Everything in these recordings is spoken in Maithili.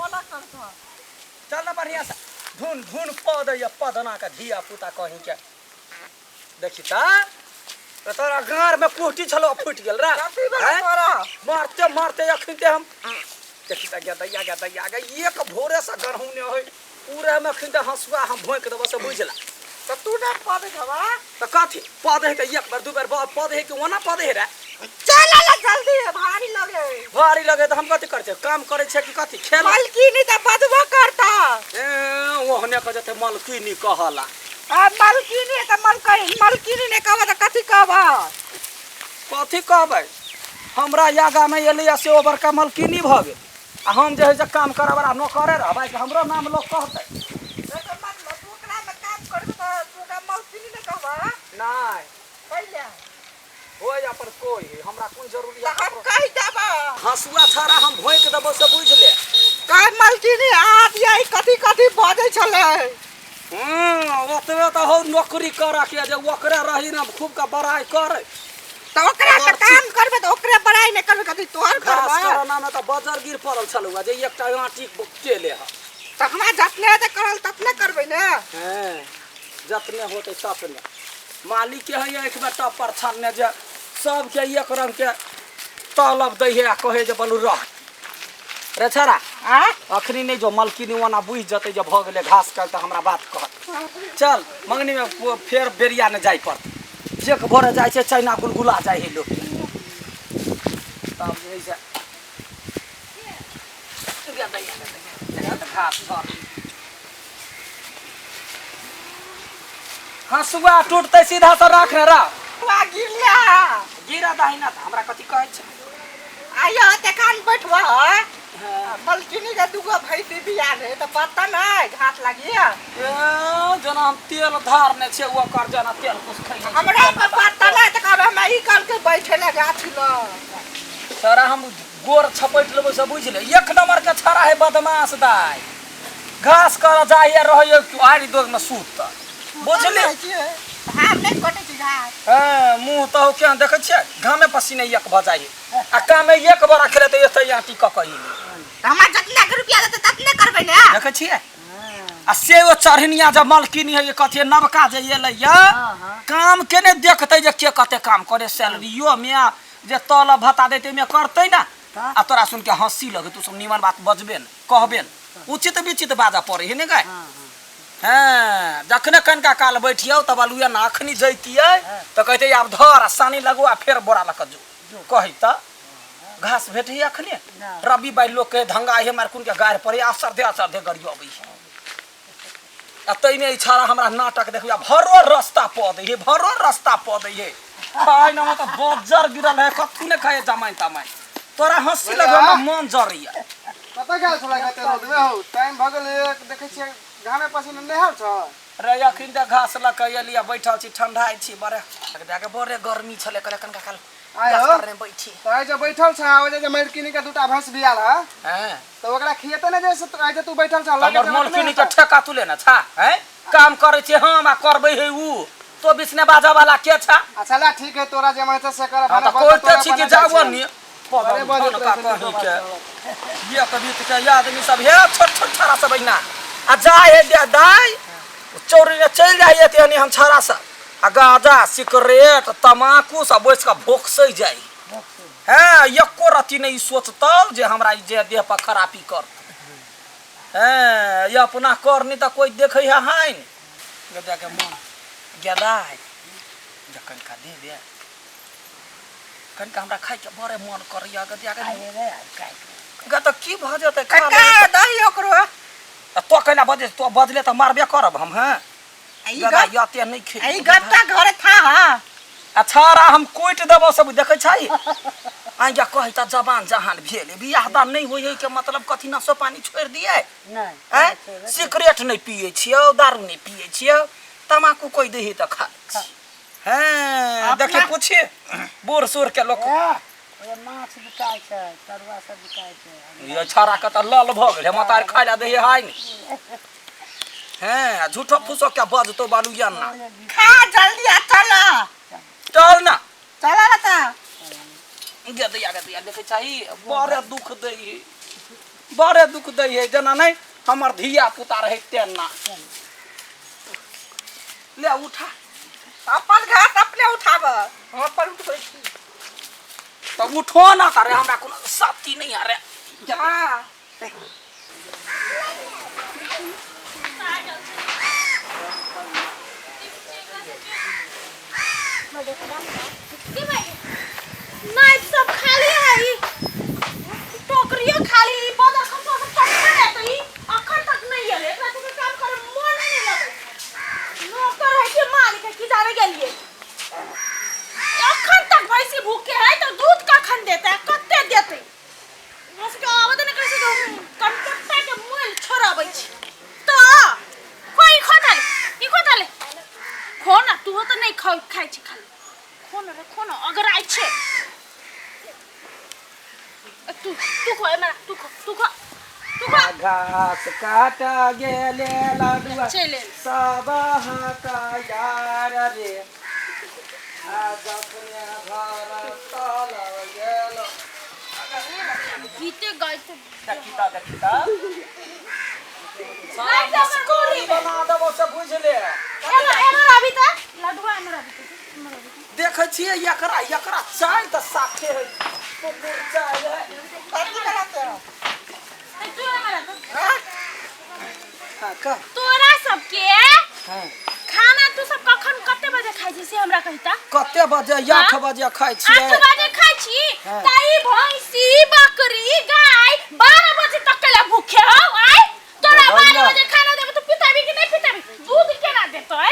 बोला करता। चल ना बढ़िया से धुन धुन पद दैया पदना के धिया पुता कहीं के देखी ता तो तोरा गाँर में कोटी छलो फूटि गेल रे। कथी भेलै हैं? तोरा? मारते मारते अखन हम देखी ता गया दैया गया दैया गे एक भोरे से गरहुने होय पूरा में अखन हंसुआ हम भोंक देबो से बुझला। तऽ तू नहि पदै छबा? तऽ कथी पद है के एक बेर दू बेर पद है के ओना पद है रे। चल ला जल्दी भारी लगे। भारी लगे तऽ हम कथी करते काम करै छै कि कथी खेल? मलकिनी तऽ बजबो करता। ए ओहने कह जेतै मलकिनी कहला। आ मलकिनी तऽ मलकिनी नहि कहबा तऽ कथी कहबा? कथी कहबै? हमरा आगाँ मे एलैया से ओ बड़का मलकिनी भऽ गेल आ हम जे है से काम करऽ बला नौकरे रहबै कि हमरो नाम लोक कहतै। तऽ मतलब तू ओकरा मे काम करबी तऽ तू ओकरा मलकिनी नहि कहबा? नहि। पहिले होय अपन कोइ है हमरा कोन जरूरी है? तऽ हम कहि देबऽ। हंसुआ छाड़ा हम भोंकि देबौ से बुझि ले। कह मलकिनी आ दिया कथी कथी बजै छलै। ओतबे तऽ हौ नौकरी करऽ के जे ओकरे रही ने खूब के बड़ाइ करै। तऽ ओकरा तऽ काम करबै तऽ ओकरे बड़ाइ नहि करबै कथी तोहर घास करबै? करऽ ना तऽ बजर गिर पड़ल छलौ जे एकटा आँटी केले हँ। तऽ हमरा जतने हेतै करल ततने करबै ने। हँ जतने होतै ततने मालिक के है एक बेर टप पर छानने जे सबके एक रंग के तलब दै है आ कहै जे बलू रह रे छड़ा। आ अखनी नहि जो मलकिनी ओना बुझि जेतै जे भऽ गेलै घास काटि तऽ हमरा बात कहत। चल मंगनी में फेर बेरिया नहि जाय पड़तै। जे भोरे जाइ छै चाइना गुलगुला जाइ है लोक तब जे है से घास झड़ हंसुआ टूटतै सीधा से राख ने रा। गिरला गिरा दही ना तऽ हमरा कथी कहै छै? आइयो तखन बैठबा मलकिनी के दूगो भैंसी बिया रहे तऽ पता नहि घास लागिया। ए जेना हम तेल धारने छियै ओकर जेना तेल कुछ खै हमरा पर पता नहि तऽ कहबै हमरा ई कहलकै बैठे लए गाछ लग। सारा हम गोर छपटि लेबै से बुझि ले। एक नंबर के छड़ा है बदमाश दाइ घास कर जाइए रहैए आड़ि दोग में सुत बुझली। हम नहि कटै छी घास। हँ मुँह तऽ केहन देखै छियै घामे पसीने एक भऽ जाइ है आ कामे एक बड़ा खेले तऽ एतै आँटी कऽ कऽ एलै। हमरा जतना के रुपया देतै ततने करबै ने। देखै छियै आ से ओ चढ़निया जे मलकिनी है कथी नवका जे एलै या काम के नहि देखतै जे के कते काम करे सैलरियो मे जे तलब भत्ता देतै मे करतै ना। आ तोरा सुन के हंसी लगे तू सब निमन बात बजबे ने कहबे ने उचित विचित बाजऽ पड़े है ने गाय। हँ जखने कनिका काल बैठियौ तब अलुआ ने अखनी जैतियै तऽ कहतै आब धर आ सानी लगो आ फेर बोरा लऽ कऽ जो कहै तऽ घास भेटै अखने। रवि बाइ लोक के धंगा हे मार कुन के गारि पड़े असरधे असरधे गरियबै है आ ताहिमे ई छाड़ा हमरा नाटक देखबै भरो रास्ता पऽ दै है भरो रास्ता पऽ दै है खाय ना तऽ बज्जर गिरल है कथू ने खाय जमाइन तमाइन तोरा हंसी लगै हमरा मन जरैया। कतऽ गेल छलै कते रौद में हौ टाइम भऽ गेल एक देखै छियै घामे पसीना नहायल छ? रे अखन तऽ घास लऽ कऽ एलियै बैठल छी ठंडाइ छी बड़े जाके बड़े गर्मी छलै कहले कनिका काल आइ गाछ हो तर में बैठी। तऽ आइ जे बैठल छ ओ जे मलकिनी के दूटा भैंस बियाल है हँ तऽ ओकरा खिएतै ने जे आइ जे तू बैठल छ लगे हमर जेबै तऽ नहि मलकिनी के हेतै। ठेका तू लेने छा हैं काम करै छी हम आ करबै है उ तो बिसने बाजा वाला के छा? अच्छा ला ठीक है तोरा जे मन छै से कर। हाँ तऽ भने कहते छी कि बजतै जाओ तोरा नि अरे बजैत धन का रहै छै कहीं बात के करब। ये कभी के आदमी सब हे छोट छोट छड़ा सब अहिना आ जाय है दे दाइ चौरी ने चलि जाइ है तेहनी हम छड़ा सब आ गांजा सिगरेट तमाकू सब बैस कऽ भोकसै जाइ हैं एको रत्ती नहि ई सोचतौ जे हमरा ई जे देह पर खराबी कर हैं ये अपना करनी तऽ कोइ देखै है हानि गदा के मन गदाइ जे कनिका देबे कनिका हमरा खाइके बड़े मन करैया गदिया के गा तऽ की भऽ जेतै खा कक्का लेबै दही ओकरो। आ तो कैला बजे तो बजले तऽ मारबे करब हम। हैं ई गदा गप यते नहि खे ई गप्पा घरे था हा। आ छाड़ा हम कुटि देबौ सब देखै छै आइ कहै तऽ जवान जहान भेल बियाह दान नहि होइ है के मतलब कथी नशो पानी छोड़ि दियै? आँय सिगरेट नहि पियै छियौ दारू नहि पियै छियौ तमाकू कोइ दै है तऽ खा लै छी। हँ देखिए पूछिए बूढ़ सूढ़ के लोक माछ बिकाइ छै तरुआ सब बिकाइ छै। ये छाड़ा के तऽ लल भऽ गेल मतार खाय लए दै है ने। हैं झूठो फूसो के बजतो बालू या ना। खा जल्दी आ चल चल ना चल ना तऽ गदया गदया देखै चाही बड़े दुख दै है। बड़े दुख दै है जेना नहि हमर धिया पुता रहै तेना। ले उठा। अपन घास अपने उठाब, हम अपन उठबै छी। तऽ उठो ना तारे, हमरा कोनो शक्ति नहीं है रे। हाँ। नाइफ सब खाली है, ई टोकरियो खाली, ई बदर खसो सब कटने है त ई अखन तक नहीं एले। एकरा सबके काम करे मन नहीं लगे। नौकर है कि मालिक है की जाने गेलिए। अखन तक भैंसी भूखे है तो दूध कखन देते, कते देते? हमरा सबके आबत ने कैसे तो कनकट्टा के मोल छोड़ाबै छी। तो खोई खो थाले, ई खो थाले, खो ना। तू तो नहीं खा खाइ छी, खाली खो ना रे, खो ना। अगर आइ छे तू तू खो एमरा, तू खो, तू खो, तू खो। घास काट गेले लडुआ चले सब का यार रे, आ जखने घर तल गेलो। गीते गाइते। देखिता देखिता सारा मस्करी बना देबो से बुझ ले। एमरा एमरा अभी त लडुआ, एमरा अभी त, एमरा अभी त। देखै छियै एकरा एकरा चाय तऽ साफे है, कुकुर चाय है। कथी करत है? ए, तू एमरा त। हाँ? हाँ, कह। तोरा सबके हाँ। खाना तू सब कखन कते बजे खाइ छी से हमरा कहिता। कते बजे? 8 बजे खाइ छियै। 8 बजे खाइ छी? हाँ। त ई भैंसी बकरी गाय 12 बजे तक केला भूखे हो? आय तोरा भैया। 12 बजे खाना देबे तो पिताबी कि नहीं पिताबी? दूध केना देतै?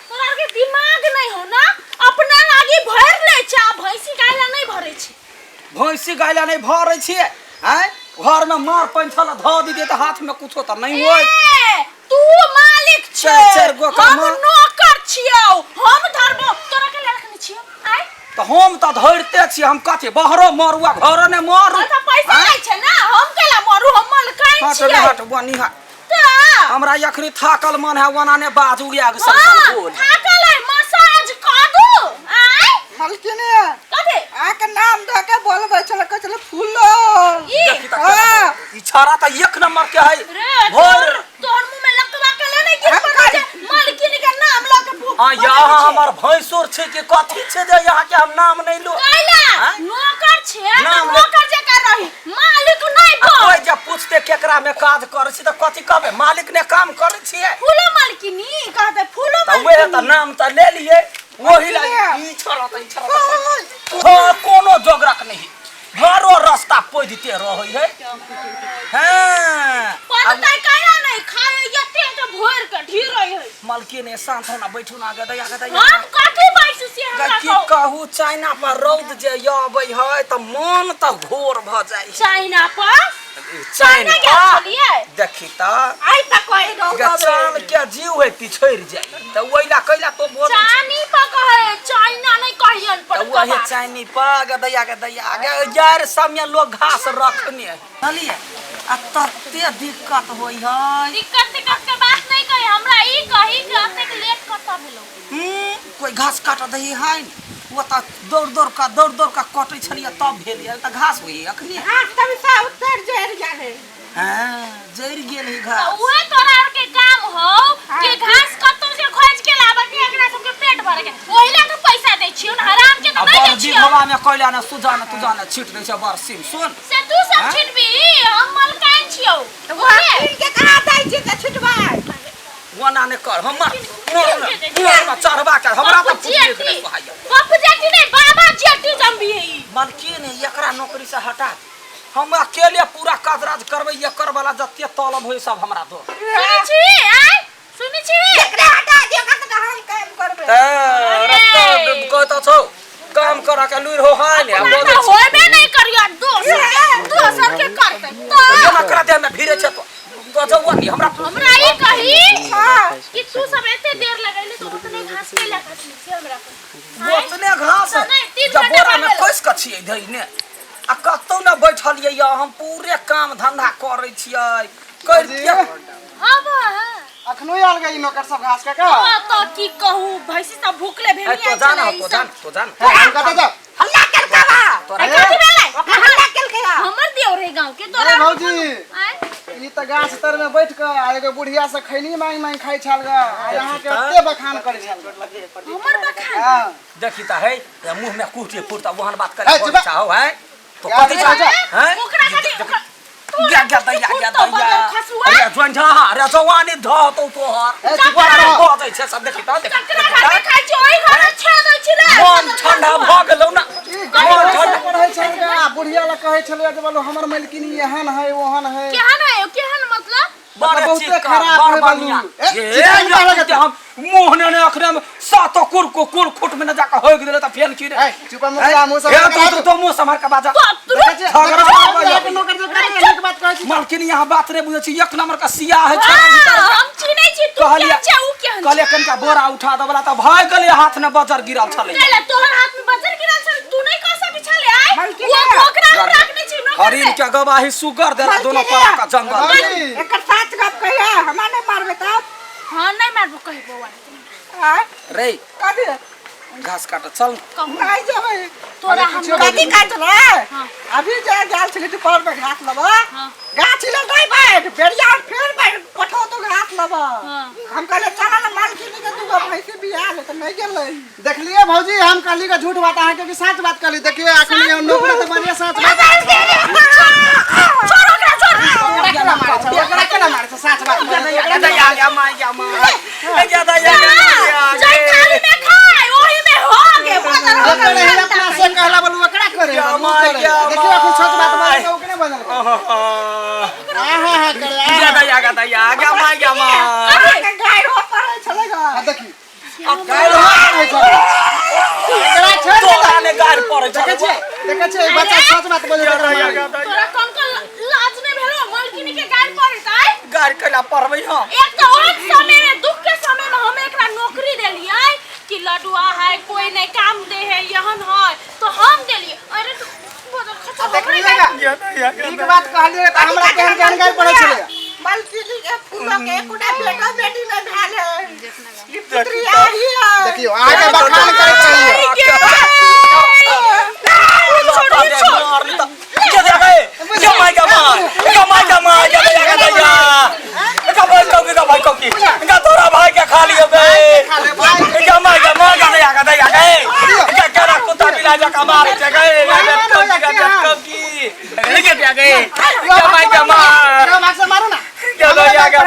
तोरा आर के दिमाग नहीं हो ना, अपना लागी भर ले छै आ भैंसी गाय ला नहीं भरे छै। भैंसी गाय ला नहीं भरै छियै? आँय, घर में मार पानि छल धऽ दितियै तऽ हाथ में कुछो तऽ नहीं होइत। ए, तू मालिक छे, चारि चारि गो के हम माँ। नौकर छियौ, हम धरबो। तोरा के रखने छियौ? आय तऽ हम तऽ धरिते छियै। हम कथी बाहरो मरू आ घरो ने मरू? तऽ पैसा आँय? लै छै ना, हम केला मरू? हम मलकाइन हट रे, छियै। हट बनी हट। तऽ हमरा अखनी थाकल मन है, ओना ने बाजू आग सन हाँ, सन बोल। थाकल है, मसाज कऽ दू। आय मलकिनी। कथी? अहाँके नाम दऽ के बोलबै छलै, कहै छलै फूलो। ई देखी तऽ हाँ। ई छाड़ा तऽ एक नंबर के है। रे भोर तोहर तोहर मुंह में लकवा के ले नहीं गिर हम पड़ै छै। मालकिन के नाम लऽ के भूख हाँ, यहाँ हमर भैंसुर छै कि कथी छै जे यहाँ के हम नाम नहीं लो? कैला आँय? नौकर छै तऽ नाम ले- नौकर जकाँ रही, मालिक नहीं आ बन। कोइ जे पूछते केकरा में काज करै छी तऽ कथी कहबै? मालिक ने काम करै छियै। फूलो मालकिनी कहते, फूलो तऽ वएह तऽ मालकिनी। नाम तऽ ले लियै ओही ला। ई छोड़ा तऽ ई छोड़ा तऽ हाँ, कोनो जोगरक नहीं, भरो रास्ता पैदते रहै है। हाँ। पढ़तै कैला नहीं खाए एते के भोर के ढीरै है। मालकिन शांत हो ना, बैठू ना। गदैया गदैया। हम कथी बैसू से हमरा की कहू। कहू, चाइना पर रौद जे अबै है तऽ मन तऽ घोर भऽ जाइ है। चाइना पर? चाइना चाइना गेल छलियै? देखी तऽ आइ तक कोइ रौद गे अबै। चान के जीव है पिछड़ि जाइ तऽ ओहि ला कैला तो बोल। चानी पर कहे, चाइना नहीं कहियन पर। तऽ वही चाइनी पर। गदैया गदैया गे यार, समय लोग घास रखने है बुझलियै, आ तते दिक्कत होइ है। दिक्कत तिक्कत के बात नहीं कही, हमरा ई कही कि एतेक लेट कतऽ भेलौ? कोइ घास काटऽ दही है ने, ओ तऽ दौड़ दौड़ कऽ दौड़ दौड़ कऽ कटै छलियै तब भेल तऽ घास होइ अखनी। घास तभी सब उतर जरि गेलै। हँ, जरि गेल है तऽ घास। उहे तोरा आर के काम हौ कि घास कतौ से खोज के लाबऽ के एकरा सबके पेट भरे के, ओहि ला तऽ पैसा दै छियौ ने, हराम के आ तऽ नहीं दै बड़ छियौ। बीघवा में कैला ने सुजा ने तुजा ने छीट दै छै बरसीम सुन। से तू सब हाँ? छिटबी, हम मलकाइन छियौ। वहाँ के कहाँ दै छी तऽ छिटबै। ओना ने कर, हमर मोर चढ़बा के हमरा तऽ फुटिए के नहि सोहाइए। बाप जेठी नहीं, बाबा जेठी जम्बी है ई। मलकिन, एकरा नौकरी से हटा दे, हम अकेले पूरा काजराज करबै। एकर वाला जते तलब होय सब हमरा दो। सुनै छी? आय सुनै छी? एकरा हटा दियौ, कतऽ हम काम करबै। तऽ कहता छौ काम करा के लुरि हो है ने। अपना तऽ होबे नहीं करियो, दोसर के दोसर के करतै तऽ जेना करा देह में भिड़े छै तो तो जौआ नी हमरा। हमरा ई कही हाँ। कि तू सब एते देर लगैली तऽ उतने घास कैला काटली से हमरा कही। आँय? ओतने घास तऽ नहि, 3 जब घंटा बोरा में भऽ गेल। कस के छियै धैने आ कतौ ने बैठलियै या, हम पूरे काम धंधा करै छियै करिते। हाँ बा, हाँ। अखनो आयल गई नौकर सब घास के का? हाँ, तऽ की कहू, भैंसी सब भूखले ए, भेलियै तो जाना छलै ई तो सब। जान तो जान। हम कतऽ जा हल्ला केलकै बा। तोरा ए, कथी भेलै? ओकरा हल्ला केलकै। हमर देवर है गांव के तोरा ए भौजी आय ई त गाछ तर में बैठ के आ एगो बुढ़िया से खैनी मांग मांग खाइ छल ग आ यहाँ के एते बखान करै छल ग। हमर बखान हाँ देखी त है या मुंह में कुटी फुटता वहन बात ए, करे चुप। चाहो है तो यार, कथी जा, जा। हैं ओकरा खातिर ओकरा गया गया दैया गया फुटतो दैया बदर खसुआ। अरे जोइन झा अरे जवानी ध तो तोहर ए, चुप बड़ा रह। बजै छै सब देखी त देखी ककरा घर में खाइ छी ओहि घर में छेद दै छी रे मन ठंडा भ गेलौ ना ई मन गाछ ठंडा पढ़ै छल ग आ बुढ़िया ला कहै छलै जे बोलो हमर मालकिनी एहन है ओहन है केहन है केहन मतलब बड़ बहुते चिकन, खराब बड़ है बालू। बढ़िया। ए, ये चिकन या कहलक कुत्ते हम मुंह ने ने अखने में सातो कुर को कुर खुट में न जाके होग देले त फेन की रे ए, चुप मुखिया, मुंह ए, सम्हार तू के तू तो मुंह सम्हार के बाजा तो तू देखै छियै, झगड़ा देखै छियै, होबै अहाँके नौकर जे करै नीक बात कहै छी मालकिन यहाँ बात रे बुझै छी एक नंबर का सिया है छोरा भीतर हाँ, हम चिनै छी तू कहलिया केहन छै उ केहन छै कहलिया कनिका बोरा उठा दे बला त भय गेलै हाथ ने बजर गिरल छलै कैला तोहर हाथ में बजर गिरल छल तू नहीं कह सकै छले आय मालकिन वो है। ओकरा हम राखने छी नौकर हरिन में। के गवाही सुगर देला दोनों मालकिन पर है। का जंगल भौजी, एकर साच गप कहिया हमरा नहीं मारबे तब हाँ नहीं मारबो कहि बौआ आय रे कथी घास काट चल कहू नहीं जेबै तोरा हम कथी काटल हाँ। अभी जा गेल छली दुपहर में घास लेबऽ हाँ। गाछ लग नहीं बैठ बेरिया फेर बैठ पठो तो घास लेबऽ हाँ। हम कहले चल ना मालकिनी के दूगो भैंसी बिया ले तऽ नहीं गेलै देखलिए भौजी हम कहली का झूठ बात अहाँके कि सच बात कहली देखिए अखनी हम नौकरी तऽ बढ़िया सच बात छोड़ ओकरा छोड़ ओकरा केना मारै छै ओकरा केना मारै छै सच बात कहली, ओकरा या केना या मा या मा या या या जै थाली में खाय ओही में हो गे बदर हो ओकरा नहीं अपना से कहला बोलू ओकरा करे या बोलू माय, करे। या देखिए अखन सच बात माय। बोलू ओकरे बदल हां हां हां करे या या या या या मा या मा अहाँके गायरो पड़ै छलै ग आ देखी गायर मारै छै। एकरा छोड़ दे तोरा ने गायर पड़ै देखै छलै छियै देखै छियै बच्चा सच बात बोले या ओकरा या मारै। या तोरा कौन कौन लाज नहीं भेलो मालकिनी के गाड़ पड़े आय गायर कैला पड़बै हम एक तो ओहन समय में दुख के समय में हम एकरा नौकरी देलियै कि लडुआ है कोई नहीं काम दे है यहन है तो हम देलियै अरे तू बदर खचा देखलियै गा? नीक बात कहलियै तऽ हमरा केहन केहन गाय पड़ै छलै मालकिनी के फूलो के एकोटा बेटा बेटी नहीं भेल है ई पुत्री आई है देखियौ अहाँके बखान करैत रहियै तोरा भाई के खा लियो गए खा ले भाई गमा गमा गया गया गए क्या क्या कुत्ता बिला जा कमा रे गए गए गए गमा गमा एकरा भाग से मारू ना गया गया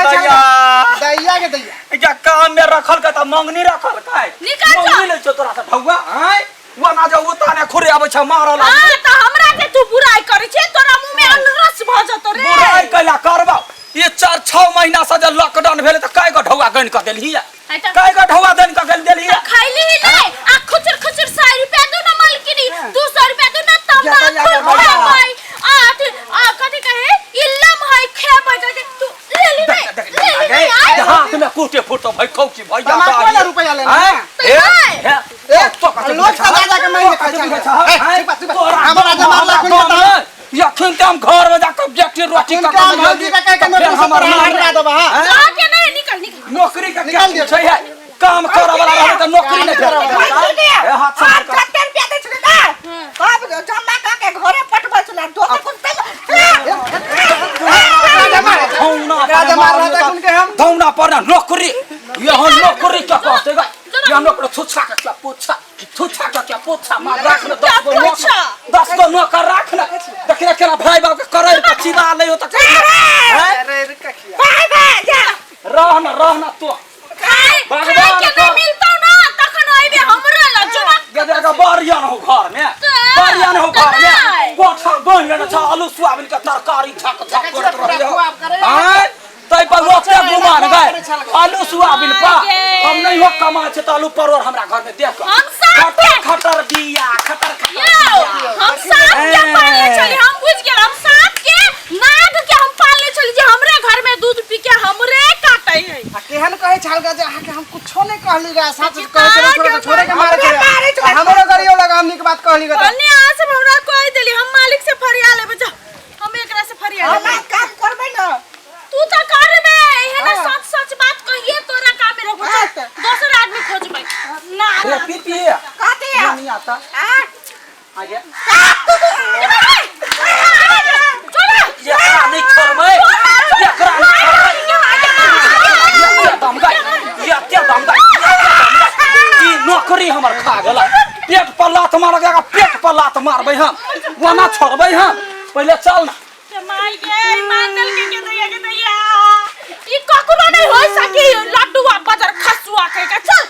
दैया के दैया क्या काम में रखल का त मंगनी रखल का निकाल जा। मंगनी ले छो तोरा से ढौआ आय वो ना जा उताने खुरे आबै छ मारल हां त हमरा के तू बुराई करै छै तोरा मुंह में अनरस भ जतो रे बुराई कैला करबा ये चार छह महीना से जे लॉकडाउन भेलै त काय गो ढौआ गनि क देलही है त काय गो ढौआ गनि क गेल देलही खैली ही नहीं आ खुचर खुचर 100 रुपया दू ना मालकिनी 200 रुपया दू ना या, या, तंबाकू या, या। खेबै आ अथी आ कथी कहे इल्लम है खेबै कहे तू ले ली नहीं ले ली नहीं आय हाथ में कूटे फूटो भाई कौची भैया तमाकू वाला रुपया लेना आय? तो नहीं। हे, ए, तो कथी लोग बुझै छह? सजा जा के मारि तो कथी खाइ बुझै छै। छह? ए, आय? चुप चुप। तोरा हमरा दम जे मारला हमरा खुन दम के नै। यखन ते हम घर में जाके बेटी रोटी अखन का के हम भौजी के कहि के नौकरी से तोरा हटा देबह, हाँ। कह के नहीं निकल निकल नौकरी के निकाल क्या दियौ। छै है काम करे वाला रहै त नौकरी नहि काम करे भेटतै। मालकिनी ए, हाथ और सम्हार कऽ। कते रुपया दै छलै ना तब जमा कऽ के घरे पठबै छलै दोसर कुछ धौना एकरा पर जे मारला मारल तखन के हम धौना पर ना नौकरी यहाँ नौकरी क्या कहते गा यहाँ नौकरी छुच्छा के क्या पोछा छुच्छा के क्या पोछा मार राख न 10 गो नौकर पोछा? 10 गो नौकर राख न देखने केना भाई बाप के करे के चिबा ले हो त हैं? अरे रे कखिया बाय बाय जा रह न रह न तो खाय भगवान खाय के नहीं कर। मिलतो ना तखन अइबे हमरे लग जुमा गदे के बरियन हो घर में बरियन हो घर में कोठा बन लेने छ आलू सोयाबीन के तरकारी छक छक करत पूरा रहियो खुआब करे। आँय तै पर ओते गुमान गए आलू सोयाबीन पा हम नहीं हो कमा छै त आलू परोर हमरा घर में देख हम साफ खटर खटर बिया खटर खटर यौ बिया हम सांप के पालने छली हम बुझ गेल हम सांप के नाग के हम पालने छली जे हमरे घर में दूध पी के हमरे काटे है आ केहन कहै छल गा जे अहाँके हम कुछो नहि कहली गा सच कहै छलै छोड़े के छोड़े के मारै छलै मारै छलै। आ हमरो गरियो लगा हम नीक बात कहली गा तऽ। कन्या अहाँ सब हमरा कहि देली हम मालिक से फरिया लेबै जा हम एकरा से फरिया हम लेबै काम करबै ना तू तो करबे एहन सच सच बात कहिए तोरा काम में रखबो हाँ। चल, दोसर आदमी खोजबै ना रे पी पी कथी नहीं आता आ आगे ना। बकरी हमर खा गेला। पेट पर लात मारऽ गेला, पेट पर लात मारबै हम, ओना छोड़बै हम। पहिले चल ना। के माय गे, मार देलकै के दैया, के दैया। ई ककरो नहीं होय सकी लड्डुआ बजर खसुआ के के। चल।